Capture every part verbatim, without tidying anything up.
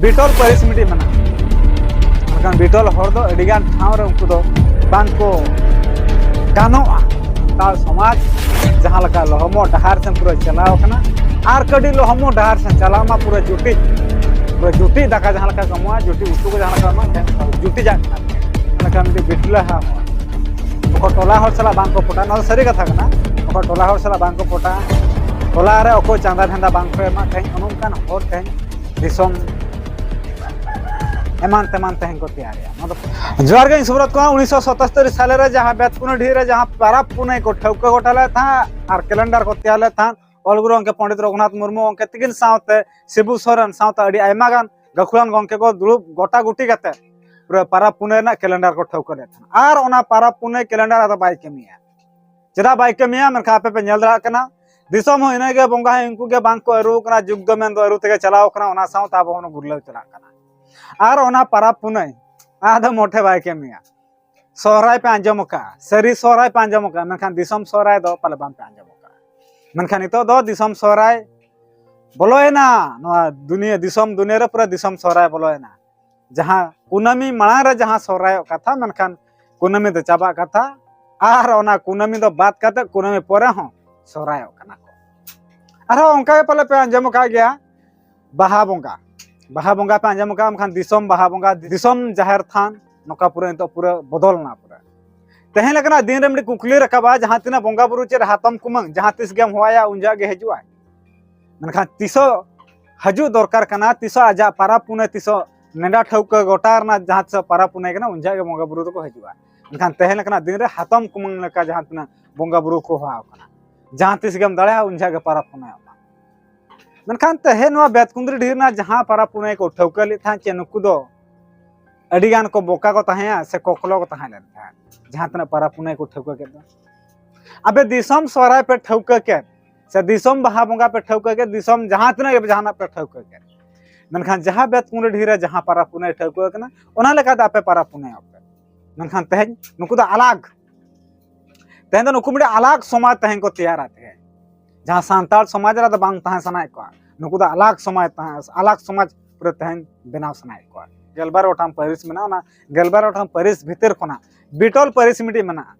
ᱵᱤᱴᱚᱞ ᱯᱟᱹᱨᱤᱥ ᱢᱤᱫᱴᱤᱡ ᱢᱮᱱᱟᱜᱼᱟ᱾ ᱢᱮᱱᱠᱷᱟᱱ ᱵᱤᱴᱚᱞ ᱦᱚᱲ ᱫᱚ ᱟᱹᱰᱤᱜᱟᱱ ᱴᱷᱟᱶ ᱨᱮ ᱩᱱᱠᱩ ᱫᱚ ᱵᱟᱝ ᱠᱚ ᱜᱟᱱᱚᱜᱼᱟ᱾ ᱥᱟᱱᱛᱟᱲ ᱥᱚᱢᱟᱡᱽ ᱡᱟᱦᱟᱸ ᱞᱮᱠᱟ ᱞᱚᱦᱚᱢᱚᱜ ᱰᱟᱦᱟᱨ ᱥᱮᱱ ᱯᱩᱨᱟᱹ ᱪᱟᱞᱟᱣ ᱟᱠᱟᱱᱟ, ᱟᱨ ᱠᱟᱹᱴᱤᱡ ᱞᱚᱦᱚᱢᱚᱜ ᱰᱟᱦᱟᱨ ᱥᱮᱱ ᱪᱟᱞᱟᱣ ᱢᱟ ᱯᱩᱨᱟᱹ ᱡᱩᱴᱤ, ᱯᱩᱨᱟᱹ ᱡᱩᱴᱤ ᱫᱟᱠᱟ ᱡᱟᱦᱟᱸ ᱞᱮᱠᱟ ᱠᱚ ᱮᱢᱚᱜᱼᱟ, ᱡᱩᱴᱤ ᱩᱛᱩ ᱠᱚ ᱡᱟᱦᱟᱸ ᱞᱮᱠᱟ ᱮᱢᱚᱜᱼᱟ, ᱡᱩᱴᱤ ᱡᱟᱜ ᱠᱟᱱᱟ᱾ ᱚᱱᱟ ᱞᱮᱠᱟ ᱢᱤᱫᱴᱤᱡ ᱵᱤᱴᱞᱟᱹ ᱦᱟᱢᱚᱜᱼᱟ᱾ ᱚᱠᱚᱭ ᱴᱚᱞᱟ ᱦᱚᱲ ᱥᱟᱞᱟᱜ ᱵᱟᱝ ᱠᱚ ᱯᱚᱴᱟᱜᱼᱟ, ᱱᱚᱣᱟ ᱫᱚ ᱥᱟᱹᱨᱤ ᱠᱟᱛᱷᱟ ᱠᱟᱱᱟ᱾ ᱚᱠᱚᱭ ᱴᱚᱞᱟ ᱦᱚᱲ ᱥᱟᱞᱟᱜ ᱵᱟᱝ ᱠᱚ ᱯᱚᱴᱟᱜᱼᱟ, ᱴᱚᱞᱟ ᱨᱮ ᱚᱠᱚᱭ ᱪᱟᱸᱫᱟ ᱫᱷᱟᱱᱫᱟ ᱵᱟᱝ ᱠᱚ ᱮᱢᱟ, ᱛᱮᱦᱮᱧ ᱚᱱᱮ ᱚᱱᱠᱟᱱ ᱦᱚᱲ ᱛᱮᱦᱮᱧ ᱫᱤᱥᱚᱢ ᱮᱢᱟᱱ ᱛᱮᱢᱟᱱ ᱛᱮᱦᱮᱧ ᱠᱚ ᱛᱮᱭᱟᱨᱮᱜᱼᱟ᱾ ᱱᱚᱣᱟ ᱫᱚ ᱡᱚᱦᱟᱨ ᱜᱮ, ᱤᱧ ᱥᱩᱵᱨᱚᱛ ᱠᱩᱢᱟᱨ᱾ ᱩᱱᱤᱥᱥᱚ ᱥᱟᱛᱟᱛᱛᱳᱨ ᱥᱟᱞᱮ ᱨᱮ ᱡᱟᱦᱟᱸ ᱵᱮᱛᱠᱩᱸᱫᱽᱨᱤ ᱰᱤᱦᱤ ᱨᱮ ᱡᱟᱦᱟᱸ ᱯᱟᱨᱟᱵᱽ ᱯᱩᱱᱟᱹᱭ ᱠᱚ ᱴᱷᱟᱹᱣᱠᱟᱹ ᱜᱚᱴᱟ ᱞᱮᱫ ᱛᱟᱦᱮᱸᱫ ᱟᱨ ᱠᱮᱞᱮᱱᱰᱟᱨ ᱠᱚ ᱛᱮᱭᱟᱨ ᱞᱮᱫ ᱛᱟᱦᱮᱸᱫ, ᱚᱞ ᱜᱩᱨᱩ ᱜᱚᱢᱠᱮ ᱯᱚᱱᱰᱤᱛ ᱨᱚᱜᱷᱩᱱᱟᱛᱷ ᱢᱩᱨᱢᱩ ᱜᱚᱢᱠᱮ ᱛᱤᱠᱤᱱ ᱥᱟᱶᱛᱮ ᱥᱤᱵᱩ ᱥᱚᱨᱮᱱ ᱥᱟᱶᱛᱮ ᱟᱹᱰᱤ ᱟᱭᱢᱟ ᱜᱟᱱ ᱜᱟᱹᱠᱷᱩᱲᱟᱱ ᱜᱚᱢᱠᱮ ᱠᱚ ᱫᱩᱲᱩᱵ ᱜᱚᱴᱟ ᱜᱩᱴᱤ ᱠᱟᱛᱮ ᱯᱩᱨᱟᱹ ᱯᱟᱨᱟᱵᱽ ᱯᱩᱱᱟᱹᱭ ᱨᱮᱱᱟᱜ ᱠᱮᱞᱮᱱᱰᱟᱨ ᱠᱚ ᱴᱷᱟᱹᱣᱠᱟᱹ ᱞᱮᱫ ᱛᱟᱦᱮᱸᱫ᱾ ᱟᱨ ᱚᱱᱟ ᱯᱟᱨᱟᱵᱽ ᱯᱩᱱᱟᱹᱭ ᱠᱮᱞᱮᱱᱰᱟᱨ ᱟᱫᱚ ᱵᱟᱭ ᱠᱟᱹᱢᱤᱭᱟ᱾ ᱪᱮᱫᱟᱜ ᱵᱟᱭ ᱠᱟᱹᱢᱤᱭᱟ? ᱢᱮᱱᱠᱷᱟᱱ ᱟᱯᱮ ᱯᱮ ᱧᱮᱞ ᱫᱟᱲᱮᱭᱟᱜ ᱠᱟᱱᱟ, ᱫᱤᱥᱚᱢ ᱦᱚᱸ ᱤᱱᱟᱹᱜᱮ ᱵᱚᱸᱜᱟ ᱦᱚᱸ ᱩᱱᱠᱩ ᱜᱮ ᱵᱟᱝ ᱠᱚ ᱟᱹᱨᱩ ᱠᱟᱱᱟ, ᱡᱩᱜᱽ ᱫᱚ ᱢᱮᱱᱫᱚ ᱟᱹᱨᱩ ᱛᱮᱜᱮ ᱪᱟᱞᱟᱣ ᱠᱟᱱᱟ, ᱚᱱᱟ ᱥᱟᱶᱛᱮ ᱟᱵᱚ ᱦᱚᱸ ᱜᱩᱨᱞᱟᱹᱣ ᱪᱟᱞᱟᱜ ᱠᱟᱱᱟ᱾ ᱟᱨ ᱚᱱᱟ ᱯᱟᱨᱟᱵᱽ ᱯᱩᱱᱟᱹᱭ ᱟᱫᱚ ᱢᱚᱴᱷᱮ ᱵᱟᱭ ᱠᱟᱹᱢᱤᱭᱟ᱾ ᱥᱚᱦᱨᱟᱭ ᱯᱮ ᱟᱸᱡᱚᱢ ᱟᱠᱟᱫᱼᱟ, ᱥᱟᱹᱨᱤ ᱥᱚᱦᱨᱟᱭ ᱯᱮ ᱟᱸᱡᱚᱢ ᱟᱠᱟᱫᱼᱟ, ᱢᱮᱱᱠᱷᱟᱱ ᱫᱤᱥᱚᱢ ᱥᱚᱦᱨᱟᱭ ᱫᱚ ᱯᱟᱞᱮ ᱵᱟᱝ ᱯᱮ ᱟᱸᱡᱚᱢ ᱟᱠᱟᱫᱼᱟ᱾ ᱢᱮᱱᱠᱷᱟᱱ ᱱᱤᱛᱚᱜ ᱫᱚ ᱫᱤᱥᱚᱢ ᱥᱚᱦᱨᱟᱭ ᱵᱚᱞᱚᱭᱮᱱᱟ, ᱱᱚᱣᱟ ᱫᱩᱱᱤᱭᱟᱹ, ᱫᱤᱥᱚᱢ ᱫᱩᱱᱤᱭᱟᱹ ᱨᱮ ᱯᱩᱨᱟᱹ ᱫᱤᱥᱚᱢ ᱥᱚᱦᱨᱟᱭ ᱵᱚᱞᱚᱭᱮᱱᱟ᱾ ᱡᱟᱦᱟᱸ ᱠᱩᱱᱟᱹᱢᱤ ᱢᱟᱲᱟᱝ ᱨᱮ ᱡᱟᱦᱟᱸ ᱥᱚᱦᱨᱟᱭᱚᱜ ᱠᱟᱛᱷᱟ, ᱢᱮᱱᱠᱷᱟᱱ ᱠᱩᱱᱟᱹᱢᱤ ᱫᱚ ᱪᱟᱵᱟᱜ ᱠᱟᱛᱷᱟ, ᱟᱨ ᱚᱱᱟ ᱠᱩᱱᱟᱹᱢᱤ ᱫᱚ ᱵᱟᱫ ᱠᱟᱛᱮ ᱠᱩᱱᱟᱹᱢᱤ ᱯᱚᱨᱮ ᱦᱚᱸ ᱥᱚᱦᱨᱟᱭᱚᱜ ᱠᱟᱱᱟ ᱠᱚ᱾ ᱟᱨᱦᱚᱸ ᱚᱱᱠᱟ ᱜᱮ ᱯᱟᱞᱮ ᱯᱮ ᱟᱸᱡᱚᱢ ᱟᱠᱟᱫ ᱜᱮᱭᱟ, ᱵᱟᱦᱟ ᱵᱚᱸᱜᱟ, ᱵᱟᱦᱟ ᱵᱚᱸᱜᱟ ᱯᱮ ᱟᱸᱡᱚᱢ ᱟᱠᱟᱫᱼᱟ, ᱢᱮᱱᱠᱷᱟᱱ ᱫᱤᱥᱚᱢ ᱵᱟᱦᱟ ᱵᱚᱸᱜᱟ, ᱫᱤᱥᱚᱢ ᱡᱟᱦᱮᱨ ᱛᱷᱟᱱ, ᱱᱚᱝᱠᱟ ᱯᱩᱨᱟᱹ ᱱᱤᱛᱚᱜ ᱯᱩᱨᱟᱹ ᱵᱚᱫᱚᱞ ᱮᱱᱟ ᱯᱩᱨᱟᱹ᱾ ᱛᱮᱦᱮᱧ ᱞᱮᱠᱟᱱᱟᱜ ᱫᱤᱱ ᱨᱮ ᱢᱤᱫᱴᱤᱡ ᱠᱩᱠᱞᱤ ᱨᱟᱠᱟᱵᱼᱟ, ᱡᱟᱦᱟᱸ ᱛᱤᱱᱟᱹᱜ ᱵᱚᱸᱜᱟ ᱵᱩᱨᱩ ᱪᱮᱫ ᱦᱟᱛᱚᱢ ᱠᱩᱢᱟᱹᱝ ᱡᱟᱦᱟᱸ ᱛᱤᱥ ᱜᱮᱢ ᱦᱚᱦᱚᱣᱟᱭᱟ, ᱩᱱ ᱡᱚᱦᱚᱜ ᱜᱮ ᱦᱤᱡᱩᱜᱼᱟᱭ᱾ ᱢᱮᱱᱠᱷᱟᱱ ᱛᱤᱥᱚᱜ ᱦᱤᱡᱩᱜ ᱫᱚᱨᱠᱟᱨ ᱠᱟᱱᱟ, ᱛᱤᱥᱚᱜ ᱟᱡᱟᱜ ᱯᱟᱨᱟᱵᱽ ᱯᱩᱱᱟᱹᱭ, ᱛᱤᱥᱚᱜ ᱱᱮᱰᱟ ᱴᱷᱟᱹᱣᱠᱟᱹ ᱜᱚᱴᱟ ᱨᱮᱱᱟᱜ ᱡᱟᱦᱟᱸ ᱛᱤᱥᱚᱜ ᱯᱟᱨᱟᱵᱽ ᱯᱩᱱᱟᱹᱭ ᱠᱟᱱᱟ, ᱩᱱ ᱡᱚᱦᱚᱜ ᱜᱮ ᱵᱚᱸᱜᱟ ᱵᱩᱨᱩ ᱫᱚᱠᱚ ᱦᱤᱡᱩᱜᱼᱟ᱾ ᱢᱮᱱᱠᱷᱟᱱ ᱛᱮᱦᱮᱧ ᱞᱮᱠᱟᱱᱟᱜ ᱫᱤᱱ ᱨᱮ ᱦᱟᱛᱚᱢ ᱠᱩᱢᱟᱹᱝ ᱞᱮᱠᱟ ᱡᱟᱦᱟᱸ ᱛᱤᱱᱟᱹᱜ ᱵᱚᱸᱜᱟ ᱵᱩᱨᱩ ᱠᱚ ᱦᱚᱦᱚ ᱟᱠᱚ ᱠᱟᱱᱟ, ᱡᱟᱦᱟᱸ ᱛᱤᱥ ᱜᱮᱢ ᱫᱟᱲᱮᱭᱟᱜᱼᱟ, ᱩᱱ ᱡᱚᱦᱚᱜ ᱜᱮ ᱯᱟᱨᱟᱵᱽ ᱯᱩᱱᱟᱹᱭᱚᱜ ᱢᱟ᱾ ᱢᱮᱱᱠᱷᱟᱱ ᱛᱮᱦᱮᱧ ᱱᱚᱣᱟ ᱵᱮᱛᱠᱩᱸᱫᱽᱨᱤ ᱰᱤᱦᱤ ᱨᱮᱱᱟᱜ ᱡᱟᱦᱟᱸ ᱯᱟᱨᱟᱵᱽ ᱯᱩᱱᱟᱹᱭ ᱠᱚ ᱴᱷᱟᱹᱣᱠᱟᱹ ᱞᱮᱫ ᱛᱟᱦᱮᱸᱫ, ᱪᱮ ᱱᱩᱠᱩ ᱫᱚ ᱟᱹᱰᱤ ᱜᱟᱱ ᱠᱚ ᱵᱚᱠᱟ ᱠᱚ ᱛᱟᱦᱮᱸᱭᱟ ᱥᱮ ᱠᱚᱠᱞᱚ ᱠᱚ ᱛᱟᱦᱮᱸ ᱞᱮᱱ ᱛᱟᱦᱮᱸᱫ, ᱡᱟᱦᱟᱸ ᱛᱤᱱᱟᱹᱜ ᱯᱟᱨᱟᱵᱽ ᱯᱩᱱᱟᱹᱭ ᱠᱚ ᱴᱷᱟᱹᱣᱠᱟᱹ ᱠᱮᱫ ᱫᱚ? ᱟᱯᱮ ᱫᱤᱥᱚᱢ ᱥᱚᱦᱨᱟᱭ ᱯᱮ ᱴᱷᱟᱹᱣᱠᱟᱹ ᱠᱮᱫ, ᱥᱮ ᱫᱤᱥᱚᱢ ᱵᱟᱦᱟ ᱵᱚᱸᱜᱟ ᱯᱮ ᱴᱷᱟᱹᱣᱠᱟᱹ ᱠᱮᱫ, ᱫᱤᱥᱚᱢ ᱡᱟᱦᱟᱸ ᱛᱤᱱᱟᱹᱜ ᱜᱮ ᱡᱟᱦᱟᱱᱟᱜ ᱯᱮ ᱴᱷᱟᱹᱣᱠᱟᱹ ᱠᱮᱫ, ᱢᱮᱱᱠᱷᱟᱱ ᱡᱟᱦᱟᱸ ᱵᱮᱛᱠᱩᱸᱫᱽᱨᱤ ᱰᱤᱦᱤ ᱨᱮ ᱡᱟᱦᱟᱸ ᱯᱟᱨᱟᱵᱽ ᱯᱩᱱᱟᱹᱭ ᱴᱷᱟᱹᱣᱠᱟᱹ ᱠᱟᱱᱟ, ᱚᱱᱟ ᱞᱮᱠᱟᱛᱮ ᱟᱯᱮ ᱯᱟᱨᱟᱵᱽ ᱯᱩᱱᱟᱹᱭᱚᱜ ᱯᱮ᱾ ᱢᱮᱱᱠᱷᱟᱱ ᱛᱮᱦᱮᱧ ᱱᱩᱠᱩ ᱫᱚ ᱟᱞᱟᱜᱽ, ᱛᱮᱦᱮᱧ ᱫᱚ ᱱᱩᱠᱩ ᱢᱤᱫᱴᱮᱱ ᱟᱞᱟᱜᱽ ᱥᱚᱢᱟᱡᱽ ᱛᱮᱦᱮᱧ ᱠᱚ ᱛᱮᱭᱟᱨᱟ᱾ ᱛᱮᱦᱮᱧ ᱡᱟᱦᱟᱸ ᱥᱟᱱᱛᱟᱲ ᱥᱚᱢᱟᱡᱽ ᱨᱮ ᱫᱚ ᱵᱟᱝ ᱛᱟᱦᱮᱸ ᱥᱟᱱᱟᱭᱮᱫ ᱠᱚᱣᱟ, ᱱᱩᱠᱩ ᱫᱚ ᱟᱞᱟᱜᱽ ᱥᱚᱢᱟᱡᱽ ᱛᱟᱦᱮᱸ, ᱟᱞᱟᱜᱽ ᱥᱚᱢᱟᱡᱽ ᱯᱩᱨᱟᱹ ᱛᱮᱦᱮᱧ ᱵᱮᱱᱟᱣ ᱥᱟᱱᱟᱭᱮᱫ ᱠᱚᱣᱟ᱾ ᱜᱮᱞᱵᱟᱨ ᱜᱚᱴᱟᱝ ᱯᱟᱹᱨᱤᱥ ᱢᱮᱱᱟᱜᱼᱟ, ᱚᱱᱟ ᱜᱮᱞᱵᱟᱨ ᱜᱚᱴᱟᱝ ᱯᱟᱹᱨᱤᱥ ᱵᱷᱤᱛᱤᱨ ᱠᱷᱚᱱᱟᱜ ᱵᱤᱴᱚᱞ ᱯᱟᱹᱨᱤᱥ ᱢᱤᱫᱴᱤᱡ ᱢᱮᱱᱟᱜᱼᱟ᱾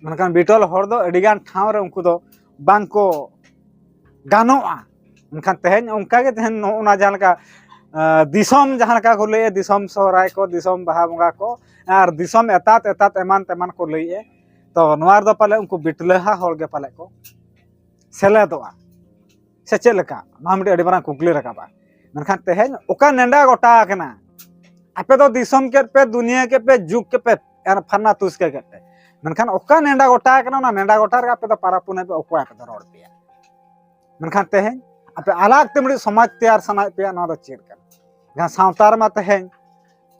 ᱢᱮᱱᱠᱷᱟᱱ ᱵᱤᱴᱚᱞ ᱦᱚᱲ ᱫᱚ ᱟᱹᱰᱤᱜᱟᱱ ᱴᱷᱟᱶ ᱨᱮ ᱩᱱᱠᱩ ᱫᱚ ᱵᱟᱝ ᱠᱚ ᱜᱟᱱᱚᱜᱼᱟ᱾ ᱢᱮᱱᱠᱷᱟᱱ ᱛᱮᱦᱮᱧ ᱚᱱᱠᱟ ᱜᱮ ᱛᱮᱦᱮᱧ ᱱᱚᱜᱼᱚ ᱱᱟ ᱡᱟᱦᱟᱸ ᱞᱮᱠᱟ, ᱟᱸ, ᱫᱤᱥᱚᱢ ᱡᱟᱦᱟᱸ ᱞᱮᱠᱟ ᱠᱚ ᱞᱟᱹᱭᱮᱫᱼᱟ, ᱫᱤᱥᱚᱢ ᱥᱚᱦᱨᱟᱭ ᱠᱚ, ᱫᱤᱥᱚᱢ ᱵᱟᱦᱟ ᱵᱚᱸᱜᱟ ᱠᱚ, ᱟᱨ ᱫᱤᱥᱚᱢ ᱮᱛᱟᱛ ᱮᱛᱟᱛ ᱮᱢᱟᱱ ᱛᱮᱢᱟᱱ ᱠᱚ ᱞᱟᱹᱭᱮᱫᱼᱟ᱾ ᱛᱚ ᱱᱚᱣᱟ ᱨᱮᱫᱚ ᱯᱟᱞᱮ ᱩᱱᱠᱩ ᱵᱤᱴᱞᱟᱹᱦᱟ ᱦᱚᱲ ᱜᱮ ᱯᱟᱞᱮ ᱠᱚ ᱥᱮᱞᱮᱫᱚᱜᱼᱟ, ᱥᱮ ᱪᱮᱫ ᱞᱮᱠᱟ? ᱱᱚᱣᱟ ᱢᱤᱫᱴᱤᱡ ᱟᱹᱰᱤ ᱢᱟᱨᱟᱝ ᱠᱩᱠᱞᱤ ᱨᱟᱠᱟᱵᱼᱟ᱾ ᱢᱮᱱᱠᱷᱟᱱ ᱛᱮᱦᱮᱧ ᱚᱠᱟ ᱱᱮᱰᱟ ᱜᱚᱴᱟ ᱟᱠᱟᱱᱟ? ᱟᱯᱮ ᱫᱚ ᱫᱤᱥᱚᱢ ᱠᱮᱫ ᱯᱮ, ᱫᱩᱱᱤᱭᱟᱹ ᱠᱮᱫ ᱯᱮ, ᱡᱩᱜᱽ ᱠᱮᱫ ᱯᱮ, ᱟᱨ ᱯᱷᱟᱨᱱᱟ ᱛᱩᱥᱠᱟᱹ ᱠᱮᱫ ᱯᱮ, ᱢᱮᱱᱠᱷᱟᱱ ᱚᱠᱟ ᱱᱮᱰᱟ ᱜᱚᱴᱟ ᱟᱠᱟᱱᱟ, ᱚᱱᱟ ᱱᱮᱰᱟ ᱜᱚᱴᱟ ᱨᱮ ᱟᱯᱮ ᱫᱚ ᱯᱟᱨᱟᱵᱽ ᱯᱩᱱᱟᱹᱭ ᱯᱮ ᱚᱠᱚᱭ ᱟᱯᱮ ᱫᱚ ᱨᱚᱲ ᱯᱮᱭᱟ? ᱢᱮᱱᱠᱷᱟᱱ ᱛᱮᱦᱮᱧ ᱟᱯᱮ ᱟᱞᱟᱜᱽ ᱛᱮ ᱢᱤᱫᱴᱤᱡ ᱥᱚᱢᱟᱡᱽ ᱛᱮᱭᱟᱨ ᱥᱟᱱᱟᱭᱮᱫ ᱯᱮᱭᱟ, ᱱᱚᱣᱟ ᱫᱚ ᱪᱮᱫ ᱠᱟᱱᱟ? ᱡᱟᱦᱟᱸ ᱥᱟᱶᱛᱟ ᱨᱮᱢᱟ ᱛᱮᱦᱮᱧ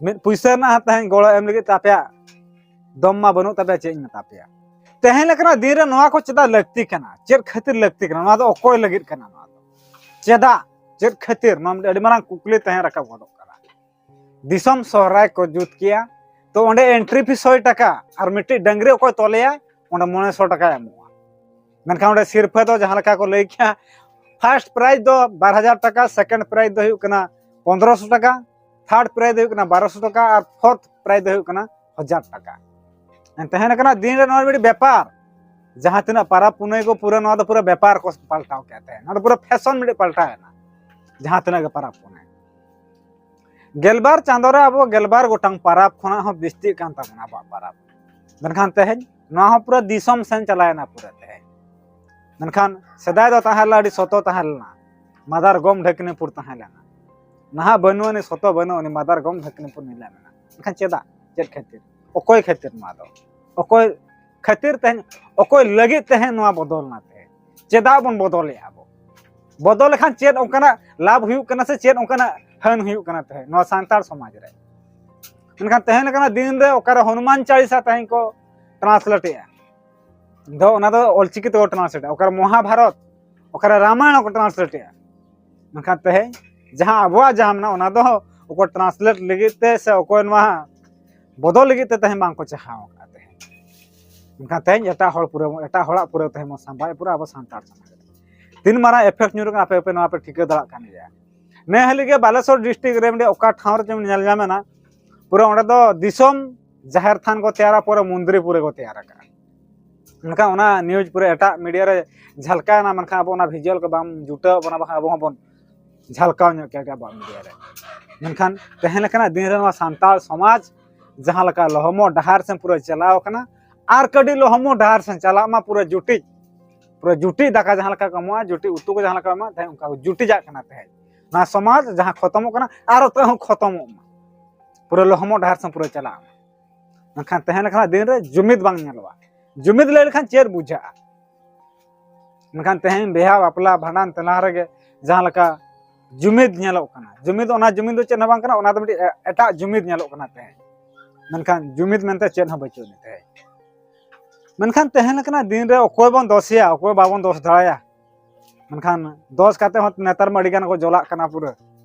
ᱢᱤᱫ ᱯᱩᱭᱥᱟᱹ ᱨᱮᱱᱟᱜ ᱦᱚᱸ ᱛᱮᱦᱮᱧ ᱜᱚᱲᱚ ᱮᱢ ᱞᱟᱹᱜᱤᱫ ᱛᱮ ᱟᱯᱮᱭᱟᱜ ᱫᱚᱢ ᱢᱟ ᱵᱟᱹᱱᱩᱜ ᱛᱟᱯᱮᱭᱟ, ᱪᱮᱫ ᱤᱧ ᱢᱮᱛᱟ ᱯᱮᱭᱟ? ᱛᱮᱦᱮᱧ ᱞᱮᱠᱟᱱᱟᱜ ᱫᱤᱱ ᱨᱮ ᱱᱚᱣᱟ ᱠᱚ ᱪᱮᱫᱟᱜ ᱞᱟᱹᱠᱛᱤ ᱠᱟᱱᱟ? ᱪᱮᱫ ᱠᱷᱟᱹᱛᱤᱨ ᱞᱟᱹᱠᱛᱤ ᱠᱟᱱᱟ? ᱱᱚᱣᱟ ᱫᱚ ᱚᱠᱚᱭ ᱞᱟᱹᱜᱤᱫ ᱠᱟᱱᱟ? ᱱᱚᱣᱟ ᱫᱚ ᱪᱮᱫᱟᱜ, ᱪᱮᱫ ᱠᱷᱟᱹᱛᱤᱨ? ᱱᱚᱣᱟ ᱢᱤᱫᱴᱮᱱ ᱟᱹᱰᱤ ᱢᱟᱨᱟᱝ ᱠᱩᱠᱞᱤ ᱛᱟᱦᱮᱸ ᱨᱟᱠᱟᱵ ᱜᱚᱫᱚᱜ ᱠᱟᱱᱟ᱾ ᱫᱤᱥᱚᱢ ᱥᱚᱦᱨᱟᱭ ᱠᱚ ᱡᱩᱛ ᱠᱮᱭᱟ, ᱛᱚ ᱚᱸᱰᱮ entry fee ᱥᱚᱭ ᱴᱟᱠᱟ, ᱟᱨ ᱢᱤᱫᱴᱤᱡ ᱰᱟᱹᱝᱨᱤ ᱚᱠᱚᱭ ᱛᱚᱞᱮᱭᱟᱭ, ᱚᱸᱰᱮ ᱢᱚᱬᱮ ᱥᱚ ᱴᱟᱠᱟᱭ ᱮᱢᱚᱜᱼᱟ᱾ ᱢᱮᱱᱠᱷᱟᱱ ᱚᱸᱰᱮ ᱥᱤᱨᱯᱷᱟᱹ ᱫᱚ ᱡᱟᱦᱟᱸ ᱞᱮᱠᱟ ᱠᱚ ᱞᱟᱹᱭ ᱠᱮᱭᱟ, first prize ᱫᱚ ᱵᱟᱨ ᱦᱟᱡᱟᱨ ᱴᱟᱠᱟ, second prize ᱫᱚ ᱦᱩᱭᱩᱜ ᱠᱟᱱᱟ ᱯᱚᱱᱫᱽᱨᱚᱥᱚ ᱴᱟᱠᱟ, third prize ᱫᱚ ᱦᱩᱭᱩᱜ ᱠᱟᱱᱟ ᱵᱟᱨᱚᱥᱚ ᱴᱟᱠᱟ, ᱟᱨ fourth prize ᱫᱚ ᱦᱩᱭᱩᱜ ᱠᱟᱱᱟ ᱦᱟᱡᱟᱨ ᱴᱟᱠᱟ᱾ ᱛᱟᱦᱮᱸ ᱠᱟᱱᱟ ᱫᱤᱱ ᱨᱮ ᱱᱚᱣᱟ ᱢᱤᱫᱴᱤᱡ ᱵᱮᱯᱟᱨ᱾ ᱡᱟᱦᱟᱸ ᱛᱤᱱᱟᱹᱜ ᱯᱟᱨᱟᱵᱽ ᱯᱩᱱᱟᱹᱭ ᱠᱚ, ᱯᱩᱨᱟᱹ ᱱᱚᱣᱟ ᱫᱚ ᱯᱩᱨᱟᱹ ᱵᱮᱯᱟᱨ ᱠᱚ ᱯᱟᱞᱴᱟᱣ ᱠᱮᱫ ᱛᱟᱦᱮᱸᱫ᱾ ᱱᱚᱣᱟ ᱫᱚ ᱯᱩᱨᱟᱹ fashion ᱢᱤᱫᱴᱤᱡ ᱯᱟᱞᱴᱟᱣ ᱮᱱᱟ, ᱡᱟᱦᱟᱸ ᱛᱤᱱᱟᱹᱜ ᱜᱮ ᱯᱟᱨᱟᱵᱽ ᱯᱩᱱᱟᱹᱭ᱾ ᱜᱮᱞᱵᱟᱨ ᱪᱟᱸᱫᱳ ᱨᱮ ᱟᱵᱚ ᱜᱮᱞᱵᱟᱨ ᱜᱚᱴᱟᱝ ᱯᱟᱨᱟᱵᱽ ᱠᱷᱚᱱᱟᱜ ᱦᱚᱸ ᱵᱤᱥᱛᱤᱜ ᱠᱟᱱ ᱛᱟᱵᱚᱱᱟ ᱟᱵᱚᱣᱟᱜ ᱯᱟᱨᱟᱵᱽ᱾ ᱢᱮᱱᱠᱷᱟᱱ ᱛᱮᱦᱮᱧ ᱱᱚᱣᱟ ᱦᱚᱸ ᱯᱩᱨᱟᱹ ᱫᱤᱥᱚᱢ ᱥᱮᱱ ᱪᱟᱞᱟᱣᱮᱱᱟ ᱯᱩᱨᱟᱹ ᱛᱮᱦᱮᱧ᱾ ᱢᱮᱱᱠᱷᱟᱱ ᱥᱮᱫᱟᱭ ᱫᱚ ᱛᱟᱦᱮᱸ ᱞᱮᱱᱟ, ᱟᱹᱰᱤ ᱥᱚᱛᱚ ᱛᱟᱦᱮᱸ ᱞᱮᱱᱟ, ᱢᱟᱫᱟᱨ ᱜᱚᱢ ᱰᱷᱟᱹᱠᱱᱤᱯᱩᱨ ᱛᱟᱦᱮᱸ ᱞᱮᱱᱟ᱾ ᱱᱟᱦᱟᱜ ᱵᱟᱹᱱᱩᱜ ᱟᱹᱱᱤᱡ, ᱥᱚᱛᱚ ᱵᱟᱹᱱᱩᱜ ᱟᱹᱱᱤᱡ, ᱢᱟᱫᱟᱨ ᱜᱚᱢ ᱰᱷᱟᱹᱠᱱᱤᱯᱩᱨ ᱢᱮᱞᱟ ᱢᱮᱱᱟᱜᱼᱟ᱾ ᱢᱮᱱᱠᱷᱟᱱ ᱪᱮᱫᱟᱜ? ᱪᱮᱫ ᱠᱷᱟᱹᱛᱤᱨ? ᱚᱠᱚᱭ ᱠᱷᱟᱹᱛᱤᱨ ᱱᱚᱣᱟ ᱫᱚ? ᱚᱠᱚᱭ ᱠᱷᱟᱹᱛᱤᱨ ᱛᱮᱦᱮᱧ, ᱚᱠᱚᱭ ᱞᱟᱹᱜᱤᱫ ᱛᱮᱦᱮᱧ ᱱᱚᱣᱟ ᱵᱚᱫᱚᱞ ᱱᱟ ᱛᱮᱦᱮᱧ? ᱪᱮᱫᱟᱜ ᱵᱚᱱ ᱵᱚᱫᱚᱞᱮᱜᱼᱟ ᱵᱚ? ᱵᱚᱫᱚᱞ ᱞᱮᱠᱷᱟᱱ ᱪᱮᱫ ᱚᱱᱠᱟᱱᱟᱜ ᱞᱟᱵᱷ ᱦᱩᱭᱩᱜ ᱠᱟᱱᱟ ᱥᱮ ᱪᱮᱫ ᱚᱱᱠᱟᱱᱟᱜ ᱦᱟᱹᱱ ᱦᱩᱭᱩᱜ ᱠᱟᱱᱟ ᱛᱮᱦᱮᱧ ᱱᱚᱣᱟ ᱥᱟᱱᱛᱟᱲ ᱥᱚᱢᱟᱡᱽ ᱨᱮ? ᱢᱮᱱᱠᱷᱟᱱ ᱛᱮᱦᱮᱧ ᱞᱮᱠᱟᱱᱟᱜ ᱫᱤᱱ ᱨᱮ ᱚᱠᱟᱨᱮ ᱦᱚᱱᱩᱢᱟᱱ ᱪᱟᱲᱤᱥᱟ ᱛᱮᱦᱮᱧ ᱠᱚ translate ᱮᱜᱼᱟ, ᱫᱚ ᱚᱱᱟ ᱫᱚ ᱚᱞᱪᱤᱠᱤ ᱛᱮᱠᱚ translate ᱮᱜᱼᱟ, ᱚᱠᱟᱨᱮ ᱢᱚᱦᱟᱵᱷᱟᱨᱚᱛ, ᱚᱠᱟᱨᱮ ᱨᱟᱢᱟᱭᱚᱬ ᱠᱚ translate ᱮᱜᱼᱟ᱾ ᱢᱮᱱᱠᱷᱟᱱ ᱛᱮᱦᱮᱧ ᱡᱟᱦᱟᱸ ᱟᱵᱚᱣᱟᱜ ᱡᱟᱦᱟᱸ ᱢᱮᱱᱟᱜᱼᱟ, ᱚᱱᱟ ᱫᱚ ᱚᱠᱚᱭ translate ᱞᱟᱹᱜᱤᱫ ᱛᱮ ᱥᱮ ᱚᱠᱚᱭ ᱱᱚᱣᱟ ᱵᱚᱫᱚᱞ ᱞᱟᱹᱜᱤᱫ ᱛᱮ ᱛᱮᱦᱮᱧ ᱵᱟᱝ ᱠᱚ ᱪᱟᱦᱟᱣ ᱟᱠᱟᱫᱼᱟ ᱛᱮᱦᱮᱧ᱾ ᱢᱮᱱᱠᱷᱟᱱ ᱛᱮᱦᱮᱧ ᱮᱴᱟᱜ ᱦᱚᱲ ᱯᱩᱨᱟᱹ, ᱮᱴᱟᱜ ᱦᱚᱲᱟᱜ ᱯᱩᱨᱟᱹ ᱛᱮᱦᱮᱧ ᱵᱚᱱ ᱥᱟᱢᱵᱟᱭᱮᱫ ᱯᱩᱨᱟᱹ ᱟᱵᱚ ᱥᱟᱱᱛᱟᱲ ᱥᱚᱢᱟᱡᱽ ᱨᱮ᱾ ᱛᱤᱱ ᱢᱟᱨᱟᱝ effect ᱧᱩᱨᱩᱜ ᱠᱟᱱᱟ, ᱟᱯᱮ, ᱟᱯᱮ ᱱᱚᱣᱟ ᱯᱮ ᱴᱷᱤᱠᱟᱹ ᱫᱟᱲᱮᱭᱟᱜ ᱠᱟᱱ ᱜᱮᱭᱟ᱾ ᱱᱮ ᱦᱟᱹᱞᱤ ᱜᱮ ᱵᱟᱞᱮᱥᱚᱨ ᱰᱤᱥᱴᱨᱤᱠᱴ ᱨᱮ ᱢᱤᱫᱴᱮᱡ ᱚᱠᱟ ᱴᱷᱟᱶ ᱨᱮ ᱧᱮᱞ ᱧᱟᱢᱮᱱᱟ, ᱯᱩᱨᱟᱹ ᱚᱸᱰᱮ ᱫᱚ ᱫᱤᱥᱚᱢ ᱡᱟᱦᱮᱨ ᱛᱷᱟᱱ ᱠᱚ ᱛᱮᱭᱟᱨᱟ, ᱯᱩᱨᱟᱹ ᱢᱚᱱᱫᱤᱨ ᱯᱩᱨᱟᱹ ᱠᱚ ᱛᱮᱭᱟᱨ ᱟᱠᱟᱫᱼᱟ᱾ ᱢᱮᱱᱠᱷᱟᱱ ᱚᱱᱟ ᱱᱤᱭᱩᱡᱽ ᱯᱩᱨᱟᱹ ᱮᱴᱟᱜ ᱢᱤᱰᱤᱭᱟ ᱨᱮ ᱡᱷᱟᱞᱠᱟᱣ ᱮᱱᱟ, ᱢᱮᱱᱠᱷᱟᱱ ᱟᱵᱚ ᱚᱱᱟ ᱵᱷᱤᱡᱩᱣᱟᱞ ᱠᱚ ᱵᱟᱝ ᱡᱩᱴᱟᱹᱣ ᱵᱚᱱᱟ, ᱵᱟᱠᱷᱟᱱ ᱟᱵᱚ ᱦᱚᱸᱵᱚᱱ ᱡᱷᱟᱞᱠᱟᱣ ᱧᱚᱜ ᱠᱮᱭᱟ ᱟᱵᱚᱣᱟᱜ ᱢᱤᱰᱤᱭᱟ ᱨᱮ᱾ ᱢᱮᱱᱠᱷᱟᱱ ᱛᱮᱦᱮᱧ ᱞᱮᱠᱟᱱᱟᱜ ᱫᱤᱱ ᱨᱮ ᱱᱚᱣᱟ ᱥᱟᱱᱛᱟᱲ ᱥᱚᱢᱟᱡᱽ ᱡᱟᱦᱟᱸ ᱞᱮᱠᱟ ᱞᱚᱦᱚᱢᱚᱜ ᱰᱟᱦᱟᱨ ᱥᱮᱱ ᱯᱩᱨᱟᱹ ᱪᱟᱞᱟᱣ ᱟᱠᱟᱱᱟ, ᱟᱨ ᱠᱟᱹᱴᱤᱡ ᱞᱚᱦᱚᱢᱚᱜ ᱰᱟᱦᱟᱨ ᱥᱮᱱ ᱪᱟᱞᱟᱜ ᱢᱟ, ᱯᱩᱨᱟᱹ ᱡᱩᱴᱤᱡ, ᱯᱩᱨᱟᱹ ᱡᱩᱴᱤᱡ ᱫᱟᱠᱟ ᱡᱟᱦᱟᱸ ᱞᱮᱠᱟ ᱠᱚ ᱮᱢᱚᱜᱼᱟ, ᱡᱩᱴᱤᱡ ᱩᱛᱩ ᱠᱚ ᱡᱟᱦᱟᱸ ᱞᱮᱠᱟ ᱠᱚ ᱮᱢᱚᱜᱼᱟ, ᱛᱮᱦᱮᱧ ᱚᱱᱠᱟ ᱠᱚ ᱡᱩᱴᱤᱡᱟᱜ ᱠᱟᱱᱟ᱾ ᱛᱮᱦᱮᱧ ᱱᱚᱣᱟ ᱥᱚᱢᱟᱡᱽ ᱡᱟᱦᱟᱸ ᱠᱷᱚᱛᱚᱢᱚᱜ ᱠᱟᱱᱟ, ᱟᱨ ᱚᱠᱚᱭ ᱦᱚᱸ ᱠᱷᱚᱛᱚᱢᱚᱜ ᱢᱟ, ᱯᱩᱨᱟᱹ ᱞᱚᱦᱚᱢᱚᱜ ᱰᱟᱦᱟᱨ ᱥᱮᱱ ᱯᱩᱨᱟᱹ ᱪᱟᱞᱟᱜ ᱢᱟ᱾ ᱢᱮᱱᱠᱷᱟᱱ ᱛᱮᱦᱮᱧ ᱞᱮᱠᱟᱱᱟᱜ ᱫᱤᱱ ᱨᱮ ᱡᱩᱢᱤᱫ ᱵᱟᱝ ᱧᱮᱞᱚᱜᱼᱟ᱾ ᱡᱩᱢᱤᱫ ᱞᱟᱹᱭ ᱞᱮᱠᱷᱟᱱ ᱪᱮᱫ ᱵᱩᱡᱷᱟᱹᱜᱼᱟ? ᱢᱮᱱᱠᱷᱟᱱ ᱛᱮᱦᱮᱧ ᱵᱤᱦᱟ, ᱵᱟᱯᱞᱟ, ᱵᱷᱟᱸᱰᱟᱱ, ᱛᱮᱞᱟ ᱨᱮᱜᱮ ᱡᱟᱦᱟᱸ ᱞᱮᱠᱟ ᱡᱩᱢᱤᱫ ᱧᱮᱞᱚᱜ ᱠᱟᱱᱟ, ᱡᱩᱢᱤᱫ, ᱚᱱᱟ ᱡᱩᱢᱤᱫ ᱫᱚ ᱪᱮᱫ ᱦᱚᱸ ᱵᱟᱝ ᱠᱟᱱᱟ, ᱚᱱᱟ ᱫᱚ ᱢᱤᱫᱴᱤᱡ ᱮ-, ᱮᱴᱟᱜ ᱡᱩᱢᱤᱫ ᱧᱮᱞᱚᱜ ᱠᱟᱱᱟ ᱛᱮᱦᱮᱧ᱾ ᱢᱮᱱᱠᱷᱟᱱ ᱡᱩᱢᱤᱫ ᱢᱮᱱᱛᱮ ᱪᱮᱫ ᱦᱚᱸ ᱵᱟᱹᱪᱩᱜ ᱟᱹᱱᱤᱡ ᱛᱮᱦᱮᱧ᱾ ᱢᱮᱱᱠᱷᱟᱱ ᱛᱮᱦᱮᱧ ᱞᱮᱠᱟᱱᱟᱜ ᱫᱤᱱ ᱨᱮ ᱚᱠᱚᱭ ᱵᱚᱱ ᱫᱳᱥᱮᱭᱟ? ᱚᱠᱚᱭ ᱵᱟᱵᱚᱱ ᱫᱳᱥ ᱫᱟᱲᱮᱭᱟ᱾ ᱢᱮᱱᱠᱷᱟᱱ ᱫᱳᱥ ᱠᱟᱛᱮ ᱦᱚᱸ ᱱᱮᱛᱟᱨ ᱢᱟ ᱟᱹᱰᱤ ᱜᱟᱱ ᱠᱚ ᱡᱚᱞᱟᱜ ᱠᱟᱱᱟ ᱯᱩᱨᱟᱹ᱾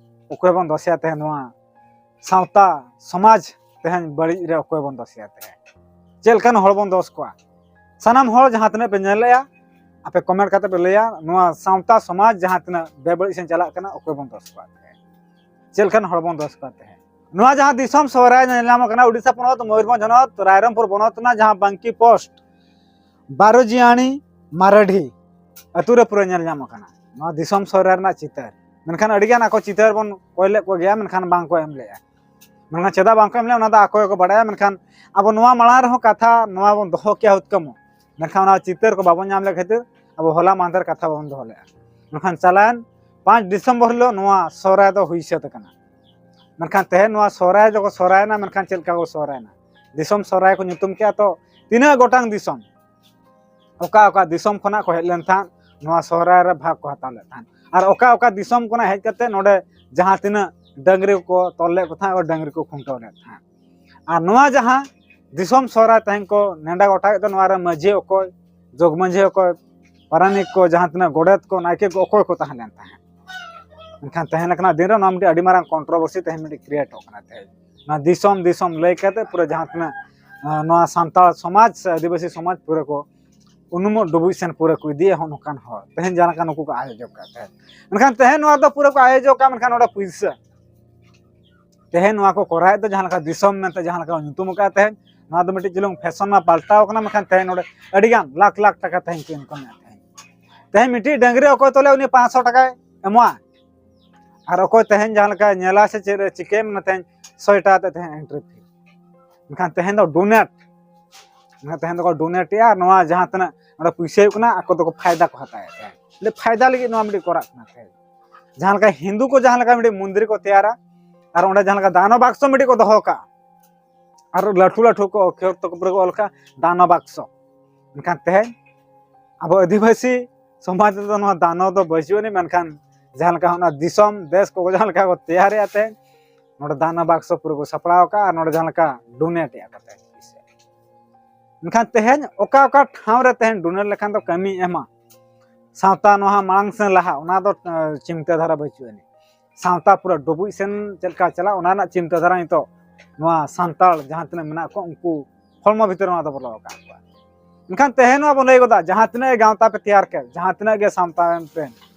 ᱚᱠᱚᱭ ᱵᱚᱱ ᱫᱳᱥᱮᱭᱟ ᱛᱮᱦᱮᱧ ᱱᱚᱣᱟ ᱥᱟᱶᱛᱟ ᱥᱚᱢᱟᱡᱽ ᱛᱮᱦᱮᱧ ᱵᱟᱹᱲᱤᱡ ᱨᱮ? ᱚᱠᱚᱭ ᱵᱚᱱ ᱫᱳᱥᱮᱭᱟ ᱛᱮᱦᱮᱧ? ᱪᱮᱫ ᱞᱮᱠᱟᱱ ᱦᱚᱲ ᱵᱚᱱ ᱫᱳᱥ ᱠᱚᱣᱟ? ᱥᱟᱱᱟᱢ ᱦᱚᱲ ᱡᱟᱦᱟᱸ ᱛᱤᱱᱟᱹᱜ ᱯᱮ ᱧᱮᱞᱮᱜᱼᱟ, ᱟᱯᱮ ᱠᱚᱢᱮᱱᱴ ᱠᱟᱛᱮ ᱯᱮ ᱞᱟᱹᱭᱟ, ᱱᱚᱣᱟ ᱥᱟᱶᱛᱟ ᱥᱚᱢᱟᱡᱽ ᱡᱟᱦᱟᱸ ᱛᱤᱱᱟᱹᱜ ᱵᱮᱵᱟᱹᱲᱤᱡ ᱥᱮᱱ ᱪᱟᱞᱟᱜ ᱠᱟᱱᱟ, ᱚᱠᱚᱭ ᱵᱚᱱ ᱫᱳᱥ ᱠᱚᱣᱟ ᱛᱮᱦᱮᱧ? ᱪᱮᱫ ᱞᱮᱠᱟᱱ ᱦᱚᱲ ᱵᱚᱱ ᱫᱳᱥ ᱠᱚᱣᱟ ᱛᱮᱦᱮᱧ? ᱱᱚᱣᱟ ᱡᱟᱦᱟᱸ ᱫᱤᱥᱚᱢ ᱥᱚᱦᱨᱟᱭ ᱧᱮᱞ ᱧᱟᱢᱚᱜ ᱠᱟᱱᱟ ᱩᱰᱤᱥᱟ ᱯᱚᱱᱚᱛ ᱢᱚᱭᱩᱨᱵᱷᱚᱸᱡᱽ ᱦᱚᱱᱚᱛ ᱨᱟᱭᱨᱚᱝᱯᱩᱨ ᱵᱚᱱᱚᱛ ᱨᱮᱱᱟᱜ ᱡᱟᱦᱟᱸ ᱵᱟᱝᱠᱤ ᱯᱳᱥᱴ ᱵᱟᱨᱚ ᱡᱤᱭᱟᱹᱱᱤ ᱢᱟᱨᱟᱰᱷᱤ ᱟᱹᱛᱩ ᱨᱮ ᱯᱩᱨᱟᱹ ᱧᱮᱞ ᱧᱟᱢᱚᱜ ᱠᱟᱱᱟ ᱱᱚᱣᱟ ᱫᱤᱥᱚᱢ ᱥᱚᱦᱨᱟᱭ ᱨᱮᱱᱟᱜ ᱪᱤᱛᱟᱹᱨ᱾ ᱢᱮᱱᱠᱷᱟᱱ ᱟᱹᱰᱤ ᱜᱟᱱ ᱟᱠᱚ ᱪᱤᱛᱟᱹᱨ ᱵᱚᱱ ᱠᱚᱭ ᱞᱮᱫ ᱠᱚ ᱜᱮᱭᱟ, ᱢᱮᱱᱠᱷᱟᱱ ᱵᱟᱝ ᱠᱚ ᱮᱢ ᱞᱮᱜᱼᱟ᱾ ᱢᱮᱱᱠᱷᱟᱱ ᱪᱮᱫᱟᱜ ᱵᱟᱝ ᱠᱚ ᱮᱢ ᱞᱮᱜᱼᱟ, ᱚᱱᱟ ᱫᱚ ᱟᱠᱚ ᱜᱮᱠᱚ ᱵᱟᱲᱟᱭᱟ᱾ ᱢᱮᱱᱠᱷᱟᱱ ᱟᱵᱚ ᱱᱚᱣᱟ ᱢᱟᱲᱟᱝ ᱨᱮᱦᱚᱸ ᱠᱟᱛᱷᱟ ᱱᱚᱣᱟ ᱵᱚᱱ ᱫᱚᱦᱚ ᱠᱮᱭᱟ ᱦᱩᱛᱠᱟᱹᱢ, ᱢᱮᱱᱠᱷᱟᱱ ᱚᱱᱟ ᱪᱤᱛᱟᱹᱨ ᱠᱚ ᱵᱟᱵᱚᱱ ᱧᱟᱢ ᱞᱮᱫ ᱠᱷᱟᱹᱛᱤᱨ ᱟᱵᱚ ᱦᱚᱞᱟ ᱢᱟᱦᱫᱮᱨ ᱠᱟᱛᱷᱟ ᱵᱟᱵᱚᱱ ᱫᱚᱦᱚ ᱞᱮᱜᱼᱟ᱾ ᱢᱮᱱᱠᱷᱟᱱ ᱪᱟᱞᱟᱣᱮᱱ ᱯᱟᱸᱪ ᱰᱤᱥᱮᱢᱵᱚᱨ ᱦᱤᱞᱳᱜ ᱱᱚᱣᱟ ᱥᱚᱦᱨᱟᱭ ᱫᱚ ᱦᱩᱭ ᱥᱟᱹᱛ ᱟᱠᱟᱱᱟ᱾ ᱢᱮᱱᱠᱷᱟᱱ ᱛᱮᱦᱮᱧ ᱱᱚᱣᱟ ᱥᱚᱦᱨᱟᱭ ᱫᱚᱠᱚ ᱥᱚᱦᱨᱟᱭᱮᱱᱟ, ᱢᱮᱱᱠᱷᱟᱱ ᱪᱮᱫ ᱞᱮᱠᱟ ᱠᱚ ᱥᱚᱦᱨᱟᱭᱮᱱᱟ? ᱫᱤᱥᱚᱢ ᱥᱚᱦᱨᱟᱭ ᱠᱚ ᱧᱩᱛᱩᱢ ᱠᱮᱜᱼᱟ, ᱛᱚ ᱛᱤᱱᱟᱹᱜ ᱜᱚᱴᱟᱝ ᱫᱤᱥᱚᱢ, ᱚᱠᱟ ᱚᱠᱟ ᱫᱤᱥᱚᱢ ᱠᱷᱚᱱᱟᱜ ᱠᱚ ᱦᱮᱡ ᱞᱮᱱ ᱛᱟᱦᱮᱸᱫ, ᱱᱚᱣᱟ ᱥᱚᱦᱨᱟᱭ ᱨᱮ ᱵᱷᱟᱜᱽ ᱠᱚ ᱦᱟᱛᱟᱣ ᱞᱮᱫ ᱛᱟᱦᱮᱸᱫ, ᱟᱨ ᱚᱠᱟ ᱚᱠᱟ ᱫᱤᱥᱚᱢ ᱠᱷᱚᱱᱟᱜ ᱦᱮᱡ ᱠᱟᱛᱮ ᱱᱚᱰᱮ ᱡᱟᱦᱟᱸ ᱛᱤᱱᱟᱹᱜ ᱰᱟᱹᱝᱨᱤ ᱠᱚ ᱛᱚᱞ ᱞᱮᱫ ᱠᱚ ᱛᱟᱦᱮᱸᱫ, ᱰᱟᱹᱝᱨᱤ ᱠᱚ ᱠᱷᱩᱱᱴᱟᱹᱣ ᱞᱮᱫ ᱛᱟᱦᱮᱸᱫ᱾ ᱟᱨ ᱱᱚᱣᱟ ᱡᱟᱦᱟᱸ ᱫᱤᱥᱚᱢ ᱥᱚᱦᱨᱟᱭ ᱛᱮᱦᱮᱧ ᱠᱚ ᱱᱮᱰᱟ ᱜᱚᱴᱟ ᱠᱮᱫ ᱫᱚ, ᱱᱚᱣᱟ ᱨᱮ ᱢᱟᱹᱡᱷᱤ ᱚᱠᱚᱭ, ᱡᱚᱜᱽ ᱢᱟᱹᱡᱷᱤ ᱚᱠᱚᱭ, ᱯᱟᱨᱟᱱᱤᱠ ᱠᱚ, ᱡᱟᱦᱟᱸ ᱛᱤᱱᱟᱹᱜ ᱜᱚᱰᱮᱛ ᱠᱚ, ᱱᱟᱭᱠᱮ ᱠᱚ, ᱚᱠᱚᱭ ᱠᱚ ᱛᱟᱦᱮᱸ ᱞᱮᱱ ᱛᱟᱦᱮᱸᱫ? ᱢᱮᱱᱠᱷᱟᱱ ᱛᱮᱦᱮᱧ ᱞᱮᱠᱟᱱᱟᱜ ᱫᱤᱱ ᱨᱮ ᱱᱚᱣᱟ ᱢᱤᱫᱴᱤᱡ ᱟᱹᱰᱤ ᱢᱟᱨᱟᱝ ᱠᱚᱱᱴᱨᱳᱵᱷᱟᱨᱥᱤ ᱛᱮᱦᱮᱧ ᱢᱤᱫᱴᱤᱡ ᱠᱨᱤᱭᱮᱴᱚᱜ ᱠᱟᱱᱟ᱾ ᱛᱮᱦᱮᱧ ᱱᱚᱣᱟ ᱫᱤᱥᱚᱢ ᱫᱤᱥᱚᱢ ᱞᱟᱹᱭ ᱠᱟᱛᱮ ᱯᱩᱨᱟᱹ ᱡᱟᱦᱟᱸ ᱛᱤᱱᱟᱹᱜ, ᱟᱸ, ᱱᱚᱣᱟ ᱥᱟᱱᱛᱟᱲ ᱥᱚᱢᱟᱡᱽ ᱥᱮ ᱟᱹᱫᱤᱵᱟᱹᱥᱤ ᱥᱚᱢᱟᱡᱽ ᱯᱩᱨᱟᱹ ᱠᱚ ᱩᱱᱩᱢᱚᱜ ᱰᱩᱵᱩᱡ ᱥᱮᱱ ᱯᱩᱨᱟᱹ ᱠᱚ ᱤᱫᱤᱭᱟ᱾ ᱦᱚᱸ ᱱᱚᱝᱠᱟᱱ ᱦᱚᱲ ᱛᱮᱦᱮᱧ ᱡᱟᱦᱟᱸ ᱞᱮᱠᱟ ᱱᱩᱠᱩ ᱠᱚ ᱟᱭᱳᱡᱚᱠ ᱠᱟᱜ ᱛᱟᱦᱮᱸᱫ, ᱢᱮᱱᱠᱷᱟᱱ ᱛᱮᱦᱮᱧ ᱱᱚᱣᱟ ᱫᱚ ᱯᱩᱨᱟᱹ ᱠᱚ ᱟᱭᱳᱡᱚᱠ ᱠᱟᱜ, ᱢᱮᱱᱠᱷᱟᱱ ᱱᱚᱰᱮ ᱯᱩᱭᱥᱟᱹ᱾ ᱛᱮᱦᱮᱧ ᱱᱚᱣᱟ ᱠᱚ ᱠᱚᱨᱟᱣᱮᱫ ᱫᱚ ᱡᱟᱦᱟᱸ ᱞᱮᱠᱟ ᱫᱤᱥᱚᱢ ᱢᱮᱱᱛᱮ ᱡᱟᱦᱟᱸ ᱞᱮᱠᱟ ᱧᱩᱛᱩᱢ ᱟᱠᱟᱫ ᱛᱟᱦᱮᱸᱫ, ᱱᱚᱣᱟ ᱫᱚ ᱢᱤᱫᱴᱤᱡ ᱪᱩᱞᱩᱝ ᱯᱷᱮᱥᱚᱱ ᱢᱟ ᱯᱟᱞᱴᱟᱣ ᱠᱟᱱᱟ, ᱢᱮᱱᱠᱷᱟᱱ ᱛᱮᱦᱮᱧ ᱱᱚᱰᱮ ᱟᱹᱰᱤᱜᱟᱱ ᱞᱟᱠᱷ ᱞᱟᱠᱷ ᱴᱟᱠᱟ ᱛᱮᱦᱮᱧ ᱠᱚ ᱤᱱᱠᱟᱢᱮᱫ ᱛᱟᱦᱮᱸᱫ᱾ ᱛᱮᱦᱮᱧ ᱢᱤᱫᱴᱤᱡ ᱰᱟᱹᱝᱨᱤ ᱚᱠᱚᱭ ᱛᱚᱞᱮ ᱩᱱᱤ ᱯᱟᱸᱪᱥᱚ ᱴᱟᱠᱟᱭ ᱮᱢᱚᱜᱼᱟ, ᱟᱨ ᱚᱠᱚᱭ ᱛᱮᱦᱮᱧ ᱡᱟᱦᱟᱸ ᱞᱮᱠᱟ ᱧᱮᱞᱟ ᱥᱮ ᱪᱮᱫ ᱮ ᱪᱤᱠᱟᱹᱭᱟ, ᱢᱮᱱᱟ ᱛᱮᱦᱮᱧ ᱥᱚᱭ ᱴᱟᱠᱟ ᱛᱮ ᱛᱮᱦᱮᱧ ᱮᱱᱴᱨᱤ ᱯᱷᱤ᱾ ᱢᱮᱱᱠᱷᱟᱱ ᱛᱮᱦᱮᱧ ᱫᱚ ᱰᱳᱱᱮᱴ, ᱢᱮᱱᱠᱷᱟᱱ ᱛᱮᱦᱮᱧ ᱫᱚᱠᱚ ᱰᱳᱱᱮᱴ ᱮᱜᱼᱟ᱾ ᱱᱚᱣᱟ ᱡᱟᱦᱟᱸ ᱛᱤᱱᱟᱹᱜ ᱚᱸᱰᱮ ᱯᱩᱭᱥᱟᱹ ᱦᱩᱭᱩᱜ ᱠᱟᱱᱟ, ᱟᱠᱚ ᱫᱚᱠᱚ ᱯᱷᱟᱭᱫᱟ ᱠᱚ ᱦᱟᱛᱟᱣᱮᱫ ᱛᱟᱦᱮᱸᱫ᱾ ᱚᱸᱰᱮ ᱯᱷᱟᱭᱫᱟ ᱞᱟᱹᱜᱤᱫ ᱱᱚᱣᱟ ᱢᱤᱫᱴᱤᱡ ᱠᱚᱨᱟᱜ ᱠᱟᱱᱟ ᱛᱟᱦᱮᱸᱫ᱾ ᱡᱟᱦᱟᱸ ᱞᱮᱠᱟ ᱦᱤᱱᱫᱩ ᱠᱚ ᱡᱟᱦᱟᱸ ᱞᱮᱠᱟ ᱢᱤᱫᱴᱤᱡ ᱢᱚᱱᱫᱤᱨ ᱠᱚ ᱛᱮᱭᱟᱨᱟ, ᱟᱨ ᱚᱸᱰᱮ ᱡᱟᱦᱟᱸ ᱞᱮᱠᱟ ᱫᱟᱱᱚ ᱵᱟᱠᱥᱚ ᱢᱤᱫᱴᱤᱡ ᱠᱚ ᱫᱚᱦᱚ ᱠᱟᱜᱼᱟ, ᱟᱨ ᱞᱟᱹᱴᱩ ᱞᱟᱹᱴᱩ ᱠᱚ ᱚᱠᱠᱷᱚᱨ ᱛᱮᱠᱚ ᱯᱩᱨᱟᱹ ᱠᱚ ᱚᱞ ᱠᱟᱜᱼᱟ ᱫᱟᱱᱚ ᱵᱟᱠᱥᱚ᱾ ᱢᱮᱱᱠᱷᱟᱱ ᱛᱮᱦᱮᱧ ᱟᱵᱚ ᱟᱹᱫᱤᱵᱟᱹᱥᱤ ᱥᱚᱢᱟᱡᱽ ᱨᱮᱫᱚ ᱱᱚᱣᱟ ᱫᱟᱱᱚ ᱫᱚ ᱵᱟᱹᱪᱩᱜ ᱟᱹᱱᱤᱡ, ᱢᱮᱱᱠᱷᱟᱱ ᱡᱟᱦᱟᱸ ᱞᱮᱠᱟ ᱚᱱᱟ ᱫᱤᱥᱚᱢ ᱫᱮᱥ ᱠᱚ ᱡᱟᱦᱟᱸ ᱞᱮᱠᱟ ᱠᱚ ᱛᱮᱭᱟᱨᱮᱜᱼᱟ ᱛᱮᱦᱮᱧ, ᱱᱚᱰᱮ ᱫᱟᱱᱚ ᱵᱟᱠᱥᱚ ᱯᱩᱨᱟᱹ ᱠᱚ ᱥᱟᱯᱲᱟᱣ ᱠᱟᱜᱼᱟ, ᱟᱨ ᱱᱚᱰᱮ ᱡᱟᱦᱟᱸ ᱞᱮᱠᱟ ᱰᱳᱱᱮᱴ ᱮᱜᱼᱟ ᱠᱚ ᱛᱮᱦᱮᱧ᱾ ᱢᱮᱱᱠᱷᱟᱱ ᱛᱮᱦᱮᱧ ᱚᱠᱟ ᱚᱠᱟ ᱴᱷᱟᱶ ᱨᱮ ᱛᱮᱦᱮᱧ ᱰᱳᱱᱮᱴ ᱞᱮᱠᱷᱟᱱ ᱫᱚ ᱠᱟᱹᱢᱤ ᱮᱢᱟ, ᱥᱟᱶᱛᱟ ᱱᱚᱣᱟ ᱢᱟᱲᱟᱝ ᱥᱮᱱ ᱞᱟᱦᱟ, ᱚᱱᱟ ᱫᱚ, ᱮ, ᱪᱤᱱᱛᱟᱹ ᱫᱷᱟᱨᱟ ᱵᱟᱹᱪᱩᱜ ᱟᱹᱱᱤᱡ᱾ ᱥᱟᱶᱛᱟ ᱯᱩᱨᱟᱹ ᱰᱩᱵᱩᱡ ᱥᱮᱱ ᱪᱮᱫ ᱞᱮᱠᱟ ᱪᱟᱞᱟᱜ, ᱚᱱᱟ ᱨᱮᱱᱟᱜ ᱪᱤᱱᱛᱟᱹ ᱫᱷᱟᱨᱟ ᱱᱤᱛᱚᱜ ᱱᱚᱣᱟ ᱥᱟᱱᱛᱟᱲ ᱡᱟᱦᱟᱸ ᱛᱤᱱᱟᱹᱜ ᱢᱮᱱᱟᱜ ᱠᱚᱣᱟ, ᱩᱱᱠᱩ ᱦᱚᱲᱢᱚ ᱵᱷᱤᱛᱨᱤ ᱱᱚᱣᱟ ᱫᱚ ᱵᱚᱞᱚ ᱟᱠᱟᱫ ᱠᱚᱣᱟ᱾ ᱮᱱᱠᱷᱟᱱ ᱛᱮᱦᱮᱧ ᱱᱚᱣᱟ ᱵᱚᱱ ᱞᱟᱹᱭ ᱜᱚᱫᱟ, ᱡᱟᱦᱟᱸ ᱛᱤᱱᱟᱹᱜ ᱜᱮ ᱜᱟᱶᱛᱟ ᱯᱮ ᱛᱮᱭᱟᱨ ᱠᱮᱫ, ᱡᱟᱦᱟᱸ ᱛᱤᱱᱟᱹᱜ ᱜᱮ ᱥᱟᱶᱛᱟ ᱮᱱ ᱯᱮ,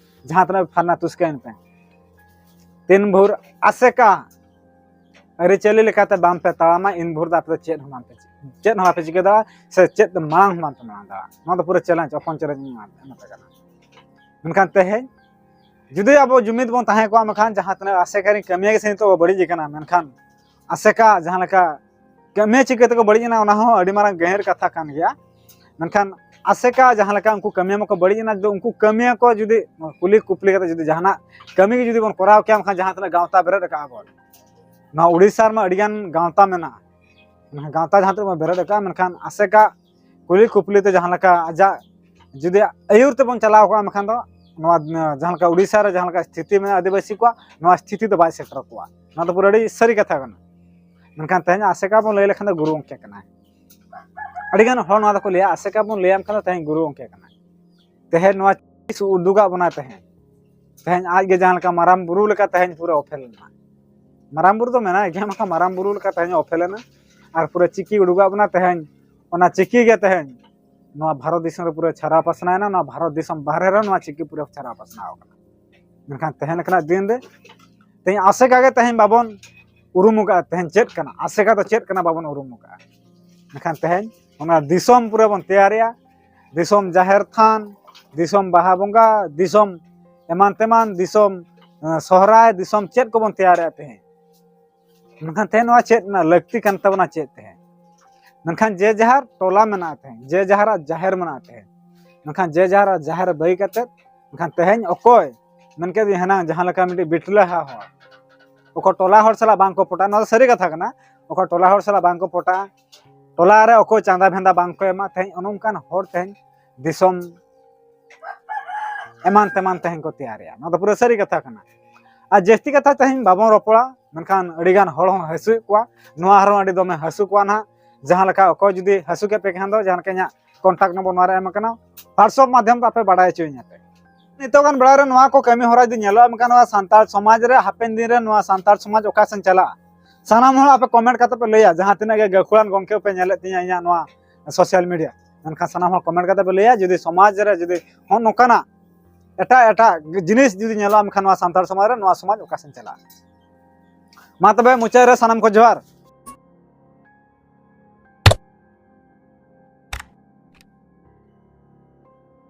ᱡᱟᱦᱟᱸ ᱛᱤᱱᱟᱹᱜ ᱯᱷᱟᱨᱱᱟ ᱛᱩᱥᱠᱟᱹ ᱮᱱ ᱯᱮ, ᱛᱤᱱ ᱵᱷᱳᱨ ᱟᱥᱮᱠᱟ ᱟᱹᱨᱤᱪᱟᱹᱞᱤ ᱞᱮᱠᱟᱛᱮ ᱵᱟᱝ ᱯᱮ ᱛᱟᱲᱟᱢᱟ, ᱤᱱ ᱵᱷᱳᱨ ᱫᱚ ᱟᱯᱮ ᱫᱚ ᱪᱮᱫ ᱦᱚᱸ ᱵᱟᱝ ᱯᱮ ᱪᱤᱠᱟᱹ, ᱪᱮᱫ ᱦᱚᱸ ᱵᱟᱯᱮ ᱪᱤᱠᱟᱹ ᱫᱟᱲᱮᱭᱟᱜᱼᱟ, ᱥᱮ ᱪᱮᱫ ᱫᱚ ᱢᱟᱲᱟᱝ ᱦᱚᱸ ᱵᱟᱝ ᱯᱮ ᱢᱟᱲᱟᱝ ᱫᱟᱲᱮᱭᱟᱜᱼᱟ᱾ ᱱᱚᱣᱟ ᱫᱚ ᱯᱩᱨᱟᱹ ᱪᱮᱞᱮᱧᱡᱽ, ᱚᱯᱚᱱ ᱪᱮᱞᱮᱧᱡᱽ ᱤᱧ ᱮᱢᱟ ᱯᱮ ᱠᱟᱱᱟ᱾ ᱢᱮᱱᱠᱷᱟᱱ ᱛᱮᱦᱮᱧ ᱡᱩᱫᱤ ᱟᱵᱚ ᱡᱩᱢᱤᱫ ᱵᱚᱱ ᱛᱟᱦᱮᱸ ᱠᱚᱜᱼᱟ, ᱢᱮᱱᱠᱷᱟᱱ ᱡᱟᱦᱟᱸ ᱛᱤᱱᱟᱹᱜ ᱟᱥᱮᱠᱟ ᱨᱤᱧ ᱠᱟᱹᱢᱤᱭᱟ ᱜᱮ ᱥᱮ ᱱᱤᱛᱚᱜ ᱵᱟᱹᱲᱤᱡ ᱟᱠᱟᱱᱟ, ᱢᱮᱱᱠᱷᱟᱱ ᱟᱥᱮᱠᱟ ᱡᱟᱦᱟᱸ ᱞᱮᱠᱟ ᱠᱟᱹᱢᱤᱭᱟᱹ ᱪᱤᱠᱟᱹ ᱛᱮᱠᱚ ᱵᱟᱹᱲᱤᱡ ᱮᱱᱟ, ᱚᱱᱟ ᱦᱚᱸ ᱟᱹᱰᱤ ᱢᱟᱨᱟᱝ ᱜᱟᱹᱦᱤᱨ ᱠᱟᱛᱷᱟ ᱠᱟᱱ ᱜᱮᱭᱟ᱾ ᱢᱮᱱᱠᱷᱟᱱ ᱟᱥᱮᱠᱟ ᱡᱟᱦᱟᱸ ᱞᱮᱠᱟ ᱩᱱᱠᱩ ᱠᱟᱹᱢᱤᱭᱟᱹ ᱢᱟᱠᱚ ᱵᱟᱹᱲᱤᱡ ᱮᱱᱟ, ᱡᱩᱫᱤ ᱩᱱᱠᱩ ᱠᱟᱹᱢᱤᱭᱟᱹ ᱠᱚ ᱡᱩᱫᱤ ᱠᱩᱞᱤ ᱠᱩᱯᱞᱤ ᱠᱟᱛᱮ ᱡᱩᱫᱤ ᱡᱟᱦᱟᱱᱟᱜ ᱠᱟᱹᱢᱤ ᱜᱮ ᱡᱩᱫᱤ ᱵᱚᱱ ᱠᱚᱨᱟᱣ ᱠᱮᱭᱟ, ᱢᱮᱱᱠᱷᱟᱱ ᱡᱟᱦᱟᱸ ᱛᱤᱱᱟᱹᱜ ᱜᱟᱶᱛᱟ ᱵᱮᱨᱮᱫ ᱟᱠᱟᱫᱼᱟ ᱵᱚᱱ, ᱱᱚᱣᱟ ᱩᱲᱤᱥᱥᱟ ᱨᱮᱢᱟ ᱟᱹᱰᱤᱜᱟᱱ ᱜᱟᱶᱛᱟ ᱢᱮᱱᱟᱜᱼᱟ, ᱢᱮᱱᱠᱷᱟᱱ ᱜᱟᱶᱛᱟ ᱡᱟᱦᱟᱸ ᱛᱤᱱᱟᱹᱜ ᱵᱚᱱ ᱵᱮᱨᱮᱫ ᱟᱠᱟᱫᱼᱟ, ᱢᱮᱱᱠᱷᱟᱱ ᱟᱥᱮᱠᱟ ᱠᱩᱞᱤ ᱠᱩᱯᱞᱤ ᱛᱮ ᱡᱟᱦᱟᱸ ᱞᱮᱠᱟ ᱟᱡᱟᱜ ᱡᱩᱫᱤ ᱟᱹᱭᱩᱨ ᱛᱮᱵᱚᱱ ᱪᱟᱞᱟᱣ ᱠᱚᱜᱼᱟ, ᱢᱮᱱᱠᱷᱟᱱ ᱫᱚ ᱱᱚᱣᱟ ᱡᱟᱦᱟᱸ ᱞᱮᱠᱟ ᱩᱲᱤᱥᱥᱟ ᱨᱮ ᱡᱟᱦᱟᱸ ᱞᱮᱠᱟ ᱥᱛᱷᱤᱛᱤ ᱢᱮᱱᱟᱜᱼᱟ ᱟᱹᱫᱤᱵᱟᱹᱥᱤ ᱠᱚᱣᱟᱜ, ᱱᱚᱣᱟ ᱥᱛᱷᱤᱛᱤ ᱫᱚ ᱵᱟᱭ ᱥᱮᱴᱮᱨ ᱠᱚᱜᱼᱟ᱾ ᱱᱚᱣᱟ ᱫᱚ ᱯᱩᱨᱟᱹ ᱟᱹᱰᱤ ᱥᱟᱹᱨᱤ ᱠᱟᱛᱷᱟ ᱠᱟᱱᱟ᱾ ᱢᱮᱱᱠᱷᱟᱱ ᱛᱮᱦᱮᱧ ᱟᱥᱮᱠᱟ ᱵᱚᱱ ᱞᱟᱹᱭ ᱞᱮᱠᱷᱟᱱ ᱫᱚ ᱜᱩᱨᱩ ᱜᱚᱢᱠᱮ ᱠᱟᱱᱟᱭ᱾ ᱟᱹᱰᱤᱜᱟᱱ ᱦᱚᱲ ᱱᱚᱣᱟ ᱫᱚᱠᱚ ᱞᱟᱹᱭᱟ, ᱟᱥᱮᱠᱟ ᱵᱚᱱ ᱞᱟᱹᱭᱟᱢ ᱠᱷᱟᱱ ᱫᱚ ᱛᱮᱦᱮᱧ ᱜᱩᱨᱩ ᱜᱚᱢᱠᱮ ᱠᱟᱱᱟᱭ᱾ ᱛᱮᱦᱮᱧ ᱱᱚᱣᱟ ᱪᱤᱥ ᱩᱫᱩᱜᱟᱜ ᱵᱚᱱᱟ ᱛᱮᱦᱮᱧ᱾ ᱛᱮᱦᱮᱧ ᱟᱡ ᱜᱮ ᱡᱟᱦᱟᱸ ᱞᱮᱠᱟ ᱢᱟᱨᱟᱝ ᱵᱩᱨᱩ ᱞᱮᱠᱟ ᱛᱮᱦᱮᱧ ᱯᱩᱨᱟᱹ ᱚᱯᱮᱞ ᱮᱱᱟ᱾ ᱢᱟᱨᱟᱝ ᱵᱩᱨᱩ ᱫᱚ ᱢᱮᱱᱟᱭ ᱜᱮᱭᱟ, ᱢᱮᱱᱠᱷᱟᱱ ᱢᱟᱨᱟᱝ ᱵᱩᱨᱩ ᱞᱮᱠᱟ ᱛᱮᱦᱮᱧ ᱚᱯᱮᱞ ᱮᱱᱟ᱾ ᱟᱨ ᱯᱩᱨᱟᱹ ᱪᱤᱠᱤ ᱩᱰᱩᱠᱟᱜ ᱵᱚᱱᱟ ᱛᱮᱦᱮᱧ, ᱚᱱᱟ ᱪᱤᱠᱤ ᱜᱮ ᱛᱮᱦᱮᱧ ᱱᱚᱣᱟ ᱵᱷᱟᱨᱚᱛ ᱫᱤᱥᱚᱢ ᱨᱮ ᱯᱩᱨᱟᱹ ᱪᱷᱟᱨᱟᱣ ᱯᱟᱥᱱᱟᱣ ᱮᱱᱟ, ᱱᱚᱣᱟ ᱵᱷᱟᱨᱚᱛ ᱫᱤᱥᱚᱢ ᱵᱟᱦᱨᱮ ᱨᱮ ᱱᱚᱣᱟ ᱪᱤᱠᱤ ᱯᱩᱨᱟᱹ ᱪᱷᱟᱨᱟᱣ ᱯᱟᱥᱱᱟᱣ ᱟᱠᱟᱱᱟ᱾ ᱢᱮᱱᱠᱷᱟᱱ ᱛᱮᱦᱮᱧ ᱞᱮᱠᱟᱱᱟᱜ ᱫᱤᱱ ᱨᱮ ᱛᱮᱦᱮᱧ ᱟᱥᱮᱠᱟ ᱜᱮ ᱛᱮᱦᱮᱧ ᱵᱟᱵᱚᱱ ᱩᱨᱩᱢ ᱟᱠᱟᱫᱼᱟ, ᱛᱮᱦᱮᱧ ᱪᱮᱫ ᱠᱟᱱᱟ, ᱟᱥᱮᱠᱟ ᱫᱚ ᱪᱮᱫ ᱠᱟᱱᱟ ᱵᱟᱵᱚᱱ ᱩᱨᱩᱢ ᱟᱠᱟᱫᱼᱟ᱾ ᱢᱮᱱᱠᱷᱟᱱ ᱛᱮᱦᱮᱧ ᱚᱱᱟ ᱫᱤᱥᱚᱢ ᱯᱩᱨᱟᱹ ᱵᱚᱱ ᱛᱮᱭᱟᱨᱮᱜᱼᱟ, ᱫᱤᱥᱚᱢ ᱡᱟᱦᱮᱨ ᱛᱷᱟᱱ, ᱫᱤᱥᱚᱢ ᱵᱟᱦᱟ ᱵᱚᱸᱜᱟ, ᱫᱤᱥᱚᱢ ᱮᱢᱟᱱ ᱛᱮᱢᱟᱱ, ᱫᱤᱥᱚᱢ, ᱮᱸ, ᱥᱚᱦᱨᱟᱭ, ᱫᱤᱥᱚᱢ ᱪᱮᱫ ᱠᱚᱵᱚᱱ ᱛᱮᱭᱟᱨᱮᱜᱼᱟ ᱛᱮᱦᱮᱧ᱾ ᱢᱮᱱᱠᱷᱟᱱ ᱛᱮᱦᱮᱧ ᱱᱚᱣᱟ ᱪᱮᱫ ᱨᱮᱱᱟᱜ ᱞᱟᱹᱠᱛᱤ ᱠᱟᱱ ᱛᱟᱵᱚᱱᱟ ᱪᱮᱫ ᱛᱮᱦᱮᱧ? ᱢᱮᱱᱠᱷᱟᱱ ᱡᱮ ᱡᱟᱦᱟᱨ ᱴᱚᱞᱟ ᱢᱮᱱᱟᱜᱼᱟ ᱛᱮᱦᱮᱧ, ᱡᱮ ᱡᱟᱦᱟᱨᱟᱜ ᱡᱟᱦᱮᱨ ᱢᱮᱱᱟᱜᱼᱟ ᱛᱮᱦᱮᱧ, ᱢᱮᱱᱠᱷᱟᱱ ᱡᱮ ᱡᱟᱦᱟᱨᱟᱜ ᱡᱟᱦᱮᱨ ᱵᱟᱹᱜᱤ ᱠᱟᱛᱮᱫ, ᱢᱮᱱᱠᱷᱟᱱ ᱛᱮᱦᱮᱧ ᱚᱠᱚᱭ ᱢᱮᱱ ᱠᱮᱫ ᱦᱮᱱᱟᱝ ᱡᱟᱦᱟᱸ ᱞᱮᱠᱟ ᱢᱤᱫᱴᱤᱡ ᱵᱤᱴᱞᱟᱹᱦᱟ ᱦᱚᱲ, ᱚᱠᱚᱭ ᱴᱚᱞᱟ ᱦᱚᱲ ᱥᱟᱞᱟᱜ ᱵᱟᱝ ᱠᱚ ᱯᱚᱴᱟᱜᱼᱟ, ᱱᱚᱣᱟ ᱫᱚ ᱥᱟᱹᱨᱤ ᱠᱟᱛᱷᱟ ᱠᱟᱱᱟ, ᱚᱠᱚᱭ ᱴᱚᱞᱟ ᱦᱚᱲ ᱥᱟᱞᱟᱜ ᱵᱟᱝ ᱠᱚ ᱯᱚᱴᱟᱜᱼᱟ, ᱴᱚᱞᱟ ᱨᱮ ᱚᱠᱚᱭ ᱪᱟᱸᱫᱟ ᱵᱷᱮᱸᱫᱟ ᱵᱟᱝ ᱠᱚ ᱮᱢᱟ, ᱛᱮᱦᱮᱧ ᱚᱱᱮ ᱚᱱᱠᱟᱱ ᱦᱚᱲ ᱛᱮᱦᱮᱧ ᱫᱤᱥᱚᱢ ᱮᱢᱟᱱ ᱛᱮᱢᱟᱱ ᱛᱮᱦᱮᱧ ᱠᱚ ᱛᱮᱭᱟᱨᱮᱜᱼᱟ᱾ ᱱᱚᱣᱟ ᱫᱚ ᱯᱩᱨᱟᱹ ᱥᱟᱹᱨᱤ ᱠᱟᱛᱷᱟ ᱠᱟᱱᱟ᱾ ᱟᱨ ᱡᱟᱹᱥᱛᱤ ᱠᱟᱛᱷᱟ ᱛᱮᱦᱮᱧ ᱵᱟᱵᱚᱱ ᱨᱚᱯᱚᱲᱟ, ᱢᱮᱱᱠᱷᱟᱱ ᱟᱹᱰᱤᱜᱟᱱ ᱦᱚᱲ ᱦᱚᱸ ᱦᱟᱹᱥᱩᱭᱮᱫ ᱠᱚᱣᱟ, ᱱᱚᱣᱟ ᱦᱚᱸ ᱟᱹᱰᱤ ᱫᱚᱢᱮ ᱦᱟᱹᱥᱩ ᱠᱚᱣᱟ ᱱᱟᱦᱟᱜ᱾ ᱡᱟᱦᱟᱸ ᱞᱮᱠᱟ ᱚᱠᱚᱭ ᱡᱩᱫᱤ ᱦᱟᱹᱥᱩ ᱠᱮᱫ ᱯᱮ ᱠᱷᱟᱱ ᱫᱚ ᱡᱟᱦᱟᱸ ᱞᱮᱠᱟ ᱤᱧᱟᱹᱜ ᱠᱚᱱᱴᱟᱠᱴ ᱱᱚᱢᱵᱚᱨ ᱱᱚᱣᱟ ᱨᱮ ᱮᱢ ᱟᱠᱟᱱᱟ, ᱦᱚᱣᱟᱴᱥᱮᱯ ᱢᱟᱫᱽᱫᱷᱚᱢ ᱛᱮ ᱟᱯᱮ ᱵᱟᱲᱟᱭ ᱦᱚᱪᱚᱧᱟ ᱯᱮ᱾ ᱱᱤᱛᱚᱜᱟᱱ ᱵᱮᱲᱟ ᱨᱮ ᱱᱚᱣᱟ ᱠᱚ ᱠᱟᱹᱢᱤ ᱦᱚᱨᱟ ᱡᱩᱫᱤ ᱧᱮᱞᱚᱜᱼᱟ, ᱢᱮᱱᱠᱷᱟᱱ ᱱᱚᱣᱟ ᱥᱟᱱᱛᱟᱲ ᱥᱚᱢᱟᱡᱽ ᱨᱮ ᱦᱟᱯᱮᱱ ᱫᱤᱱ ᱨᱮ ᱱᱚᱣᱟ ᱥᱟᱱᱛᱟᱲ ᱥᱚᱢᱟᱡᱽ ᱚᱠᱟ ᱥᱮᱱ ᱪᱟᱞᱟᱜᱼᱟ? ᱥᱟᱱᱟᱢ ᱦᱚᱲ ᱟᱯᱮ ᱠᱚᱢᱮᱱᱴ ᱠᱟᱛᱮ ᱯᱮ ᱞᱟᱹᱭᱟ, ᱡᱟᱦᱟᱸ ᱛᱤᱱᱟᱹᱜ ᱜᱮ ᱜᱟᱹᱠᱷᱩᱲᱟᱱ ᱜᱚᱢᱠᱮ ᱯᱮ ᱧᱮᱞᱮᱫ ᱛᱤᱧᱟ ᱤᱧᱟᱹᱜ ᱱᱚᱣᱟ ᱥᱳᱥᱟᱞ ᱢᱤᱰᱤᱭᱟ, ᱢᱮᱱᱠᱷᱟᱱ ᱥᱟᱱᱟᱢ ᱦᱚᱲ ᱠᱚᱢᱮᱱᱴ ᱠᱟᱛᱮ ᱯᱮ ᱞᱟᱹᱭᱟ, ᱡᱩᱫᱤ ᱥᱚᱢᱟᱡᱽ ᱨᱮ ᱡᱩᱫᱤ ᱦᱚᱸ ᱱᱚᱝᱠᱟᱱᱟᱜ ᱮᱴᱟᱜ ᱮᱴᱟᱜ ᱡᱤᱱᱤᱥ ᱡᱩᱫᱤ ᱧᱮᱞᱚᱜᱼᱟ, ᱢᱮᱱᱠᱷᱟᱱ ᱱᱚᱣᱟ ᱥᱟᱱᱛᱟᱲ ᱥᱚᱢᱟᱡᱽ ᱨᱮ ᱱᱚᱣᱟ ᱥᱚᱢᱟᱡᱽ ᱚᱠᱟ ᱥᱮᱱ ᱪᱟᱞᱟᱜᱼᱟ? ᱢᱟ ᱛᱚᱵᱮ ᱢᱩᱪᱟᱹᱫ ᱨᱮ ᱥᱟᱱᱟᱢ ᱠᱚ ᱡᱚᱦᱟᱨ᱾